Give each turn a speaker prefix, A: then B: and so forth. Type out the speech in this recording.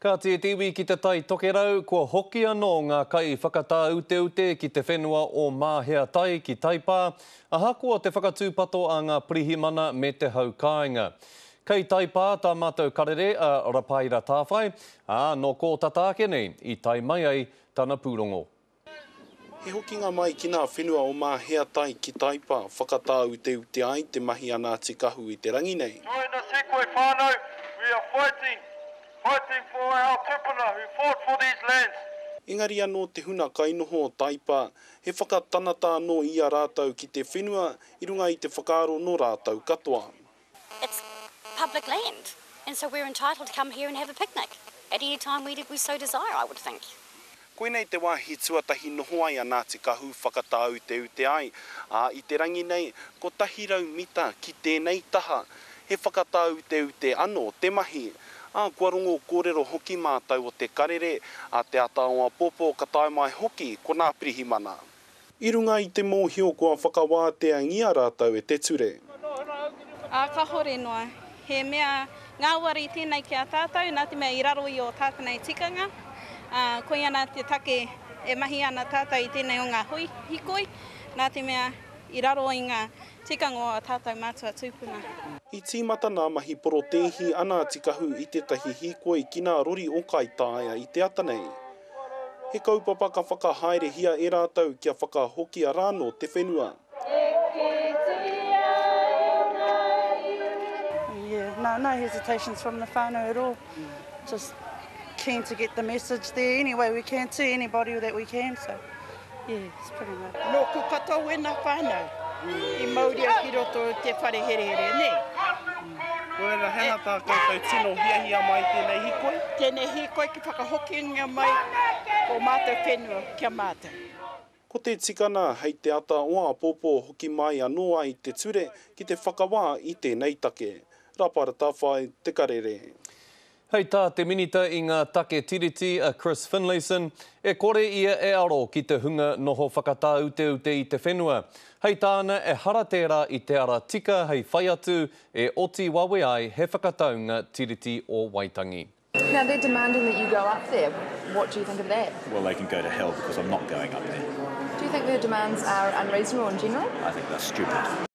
A: Kāti e te iwi ki Te Tai Tokerau, kua hoki anō ngā kaiwhakatāuteute ki te whenua o Māhea-tai ki Taipā, ahakoa te whakatūpato a ngā pirihimana me te hau kāinga. Kei Taipā tā mātou karere a Rapaira Tāwhai, ā, nō kō tata ake nei i tae mai ai tana pūrongo.
B: He hokinga mai ki nā whenua o Māhea-tai ki Taipa, whakatāuteute ai te mahi a Ngāti Kahu i te rangi nei.
C: Join us Hikoi whānau, we are fighting, fighting for our tupuna who fought for these lands.
B: Engari anō te huna kainoho o Taipa, he whakatanata anō i a rātou ki te whenua i runga i te whakaaro nō rātou katoa.
D: It's public land and so we're entitled to come here and have a picnic at any time we we so desire I would think.
B: Koinei te wāhi tuatahi noho ai a Ngāti Kahu whakatāuteute ai, ā, i te rangi nei, 100 mita ki tēnei taha, he whakatāuteute anō te mahi. Ā, kua rongo kōrero hoki mātou o te karere, a Te Ata-o-Apopo ka tae mai hoki ko nā pirihimana. I runga i te mōhio kua whakawāteangia rātou e te ture.
E: Ā, kāhore noa. He mea ngāwari tēnei ki a tātou, nā te mea i raro i ō tātou nei tikanga, ā, koia nā te take e mahi ana tātou i tēnei o ngā hui hikoi, nā te mea i raro i ngā tikanga o ā tātou mātua tūpuna.
B: I tīmata nā mahi porotēhi a Ngāti Kahu i tētahi hīkoi ki nā rori o Kaitāia i te ata nei. He kaupapa ka whakahaerehia e rātou kia whakahokia rānō te whenua.
F: Yeah, no, no hesitations from the whānau at all. Just keen to get the message there any way we can to anybody that we can, so yeah, it's pretty much.
G: Nōku katoa wēnā whānau i mauria ki roto i te whare herehere, nē.
B: Nō reira, he aha tā koutou tino hiahia mai i tēnei hīkoi?
G: Tēnei hīkoi ki whakahokingia mai ō mātou whenua ki a mātou.
B: Ko te tikana, hei te ata o āpōpō hoki mai anō ai te ture ki te whakawā i tēnei take. Rapara Tawhai, Te Karere.
A: Hei tā te Minita i ngā Take Tiriti a Chris Finlayson, e kore ia e aro ki te hunga noho whakatāuteute i te whenua. Hei tāna, ehara tērā i te ara tika hei whai atu e oti wawe ai he whakataunga Tiriti o Waitangi.
H: Now they're demanding that you go up there. What do you think of that?
I: Well, they can go to hell because I'm not going up there.
H: Do you think their demands are unreasonable in general?
I: I think they're stupid.